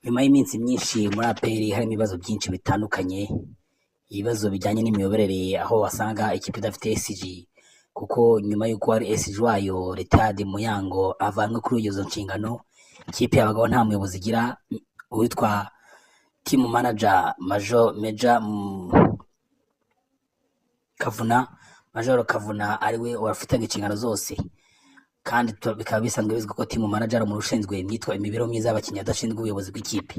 Nyuma y'iminsi myinshi muri APR harimo ibibazo byinshi bitandukanye, ibibazo bijyanye n'imiyoborere, aho wasanga ikipe idafite SG, kuko nyuma y'uko wari SG wayo Retired Muyango avanwe kuri izo nshingano, ikipe y'abagabo nta muyobozi igira. Uwitwa team manager Major Major Kavuna, Major Kavuna, ariwe wafitaga inshingano zose, kandi bikaba bisanzwe bizwi ko team manager ari umuntu ushinzwe imibereho myiza y'abakinnyi, adashinzwe ubuyobozi bw'ikipe,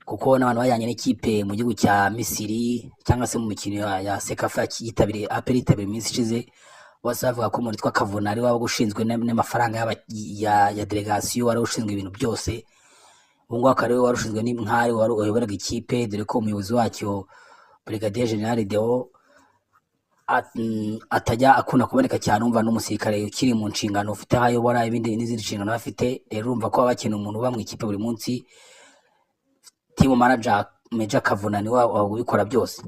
kuko n'abantu bajyanye n'ikipe mu gihugu cya Misiri cyangwa se mu mikino ya CECAFA yitabiriye, APR yitabiriye iminsi ishize, bose bavuga ko umuntu witwa Kavuna ari we wabaga ushinzwe n'amafaranga ya delegasiyo, wari ushinzwe ibintu byose. Ubu ngubu akaba ari we wari ushinzwe n'inkari wari wayoboraga ikipe, dore ko umuyobozi wacyo Brigadier General Deo atajya akunda kuboneka cyane. Umva, n'umusirikare ukiri mu nshingano, ufite aho ayobora ibindi n'izindi nshingano afite. Rero urumva ko baba bakeneye umuntu uba mu ikipe buri munsi. Team manager Major Kavuna niwe ubikora byose.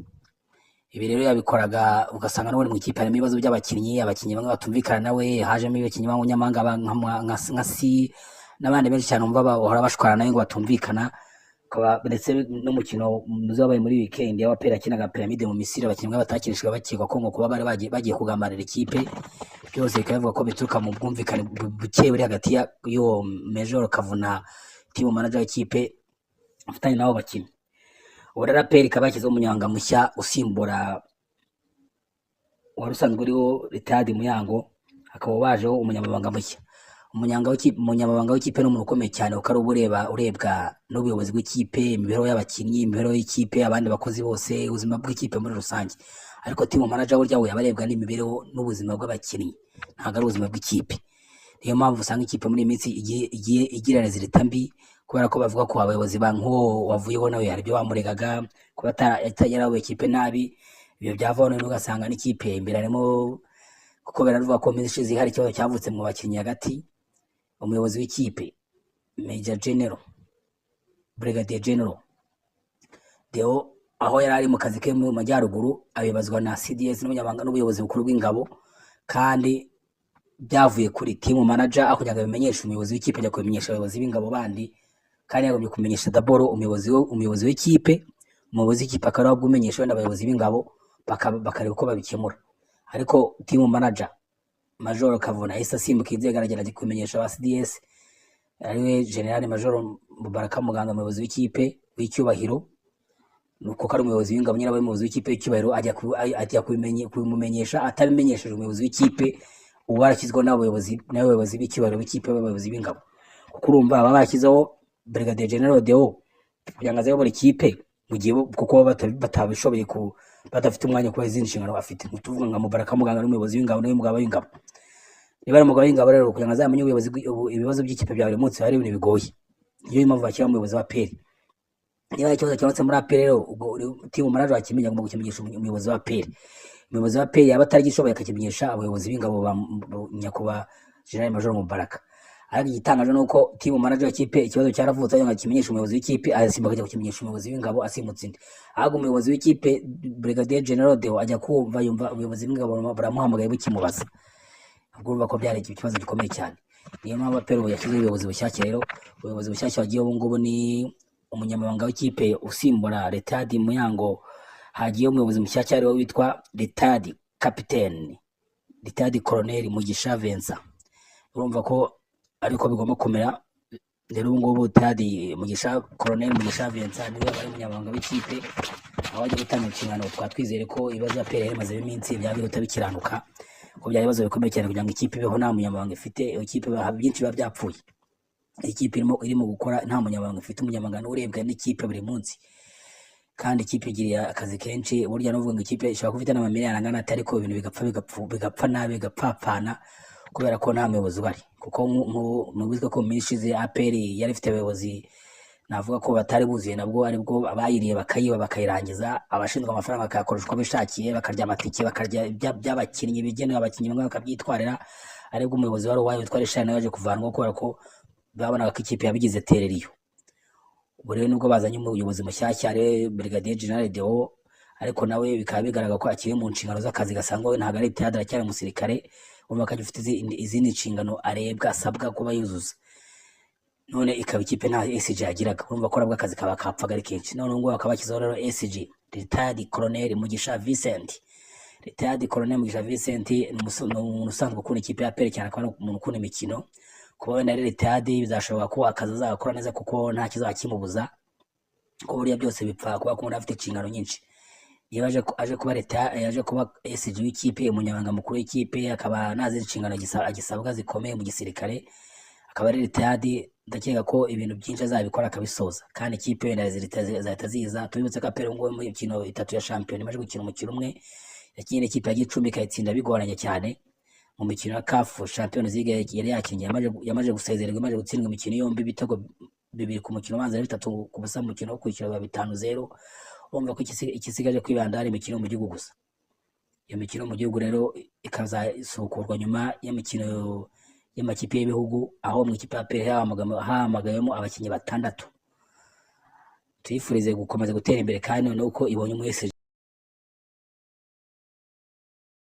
Ibi rero yabikoraga, ugasanga n'ubundi mu ikipe harimo ibibazo by'abakinnyi, abakinnyi bamwe batumvikana nawe, hajemo abakinnyi b'abanyamahanga nka si n'abandi benshi cyane, umva bahora bashwana nawe ngo batumvikana. Ndetse n'umukino muzi wabaye muri weekend aho APR yakinaga Pyramide mu Misiri, abakinnyi bamwe batakinishijwe bakekwa ko ngo kuba bari bagiye kugambanira ikipe. Byose bikaba bivuga ko bituruka mu bwumvikane buke buri hagati y'uwo Major Kavuna, team manager w'ikipe, afitanye n'abo bakinnyi. Ubu rero APR ikaba yashyizeho umunyamabanga mushya usimbura wari usanzwe uriho Retired Muyango, hakaba bajeho umunyamabanga mushya. Umunyamabanga w'ikipe ni umuntu ukomeye cyane, kuko ari uba urebwa n'ubuyobozi bw'ikipe, imibereho y'abakinnyi, imibereho y'ikipe, abandi bakozi bose, ubuzima bw'ikipe muri rusange. Ariko team manager burya we aba arebwa n'imibereho n'ubuzima bw'abakinnyi, ntabwo ari ubuzima bw'ikipe. Niyo mpamvu usanga ikipe muri iyi minsi igiye igira résultat mbi, kubera ko bavuga ko abayobozi ba nk'uwo wavuyeho nawe hari ibyo bamuregaga kuba yarayoboye ikipe nabi. Ibyo byavaho noneho ugasanga n'ikipe imbere harimo, kuko biravuga ko mu minsi ishize hari ikibazo cyavutse mu bakinnyi hagati. Umuyobozi w'ikipe Major General, Brigadier General Deo, aho yari ari mu kazi ke mu majyaruguru, abibazwa na CDS n'umunyamabanga n'ubuyobozi bukuru bw'ingabo, kandi byavuye kuri team manager. Aho kugira ngo abimenyeshe umuyobozi w'ikipe, ajya kubimenyesha abayobozi b'ingabo bandi, kandi yagombye kumenyesha d'abord umuyobozi w'ikipe, umuyobozi w'ikipe akaba ari we umenyesha wenda abayobozi b'ingabo, bakareba uko babikemura. Ariko team manager Major Kavuna yahise asimbuka inzego, aragerageza kubimenyesha ba CDS, ariwe General Major Mubaraka Muganga, umuyobozi w'ikipe w'icyubahiro, kuko ari umuyobozi w'ingabo nyine aba ari umuyobozi w'ikipe w'icyubahiro. Ajya kubimumenyesha atabimenyesheje umuyobozi w'ikipe uba warashyizweho n'abayobozi b'icyubahiro b'ikipe b'abayobozi b'ingabo, kuko urumva baba barashyizeho Brigadier General Deo kugira ngo aze ayobore ikipe mu gihe kuko baba batabishoboye, ku badafite umwanya kubera izindi nshingano bafite. Tuvuga nka Mubaraka Muganga n'umuyobozi w'ingabo, niwe mugaba w'ingabo. Niba ari umugabo w'ingabo rero, kugira ngo azamenye ubuyobozi ibibazo by'ikipe bya buri munsi, hari ibintu bigoye. Niyo mpamvu bashyiraho umuyobozi wa APR. Niba hari ikibazo cyabonetse muri APR rero, ubwo team manager wakimenya, agomba kukimenyesha umuyobozi wa APR. Umuyobozi wa APR yaba ataragishoboye, akakimenyesha abayobozi b'ingabo ba nyakubahwa General Major Mubaraka. Ariko igitangaje ni uko team manager w'ikipe, ikibazo cyaravutse, aho akimenyesha umuyobozi w'ikipe, arasimbuka akajya kukimenyesha umuyobozi w'ingabo, asimbutse indi. Ahubwo umuyobozi w'ikipe Brigadier General Deo ajya kumva yumva ubuyobozi bw'ingabo buramuhamagaye bukimubaza. Ubwo urumva ko byari ikibazo gikomeye cyane. Niyo mpamvu APR ubu yashyizeho ubuyobozi bushyashya. Rero ubuyobozi bushyashya bagiye ubu ngubu ni umunyamabanga w'ikipe usimbura Retired Muyango. Hagiyeho umuyobozi mushyashya ariwe witwa Retired Captain, Retired Colonel Mugisha Vincent. Urumva ko ariko bigomba kumera. Rero ubu ngubu Retired Mugisha, Colonel Mugisha Vincent, niwe wabaye umunyamabanga w'ikipe, aho ajya gutanga inshingano. Twaba twizere ko ibibazo APR yari imazemo iminsi byaba bihuta bikiranuka, ko byari ibibazo bikomeye cyane kugira ngo ikipe ibeho nta munyamabanga ifite. Ikipe byinshi biba byapfuye. Ikipe irimo gukora nta munyamabanga ifite. Umunyamabanga niwe urebwa n'ikipe buri munsi, kandi ikipe igiriye akazi kenshi. Burya n'uvuga ngo ikipe ishobora kuba ifite n'amamiliyoni angana ate, ariko ibintu bigapfa, bigapfa nabi, bigapfapfana kubera ko nta muyobozi uhari. Kuko mubizi ko mu minsi ishize APR yari ifite abayobozi navuga ko batari buzuye, nabwo aribwo abayiriye bakayiba bakayirangiza, abashinzwe amafaranga bakayakoresha uko bishakiye, bakarya amatike, bakarya by'abakinnyi bigenewe abakinnyi, bamwe bakabyitwarira. Aribwo umuyobozi wari uwayo witwa Richard nawe yaje kuvanwaho, kubera ko babonaga ko ikipe yabigize tereriyo. Ubu rero nubwo bazanye umuyobozi mushyashya ari Brigadier General Deo, ariko nawe bikaba bigaragara ko akiri mu nshingano z'akazi gasanzwe. We ntabwo ari retired, aracyari umusirikare. Urumva ko agifite izindi nshingano arebwa, asabwa kuba yuzuza. None ikaba ikipe nta SG yagiraga. Urumva ko nabwo akazi kaba kapfaga ari kenshi. None ubu ngubu bakaba bashyizeho rero SG, retired Colonel Mugisha Vincent. Retired Colonel Mugisha Vincent ni umuntu usanzwe ukunda ikipe ya APR cyane, akaba ari umuntu ukunda imikino. Kuba wenda ari retired, bizashoboka ko akazi azagakora neza, kuko nta kizaba kimubuza, ko buriya byose bipfa kuba ko umuntu afite inshingano nyinshi. Niba aje kuba leta, yaje kuba SG w'ikipe, umunyamabanga mukuru w'ikipe, akaba nta zindi nshingano agisabwa zikomeye mu gisirikare, akaba ari retired, ndakeka ko ibintu byinshi azabikora akabisoza, kandi ikipe wenda zahita ziza. Tubibutse ko APR ngubu mu mikino 3 ya shampiyona imaze gukina umukino umwe, yakinnye n'ikipe ya Gicumbi ikayitsinda bigoranye cyane. Mu mikino ya CAF Champions League yari yakinnye, yamaze gusezererwa, imaze gutsindwa imikino yombi, ibitego 2 ku mukino ubanza, 3-0 mu mukino wo kwishyura, biba 5-0. Urumva ko ikisigaje kwibanda ari imikino mu gihugu gusa. Iyo mikino mu gihugu rero ikazasubukurwa nyuma y'imikino y'amakipe y'ibihugu, aho mu ikipe ya APR hahamagawemo abakinnyi batandatu. Tuyifurize gukomeza gutera imbere, kandi noneho uko ibonye umu SG.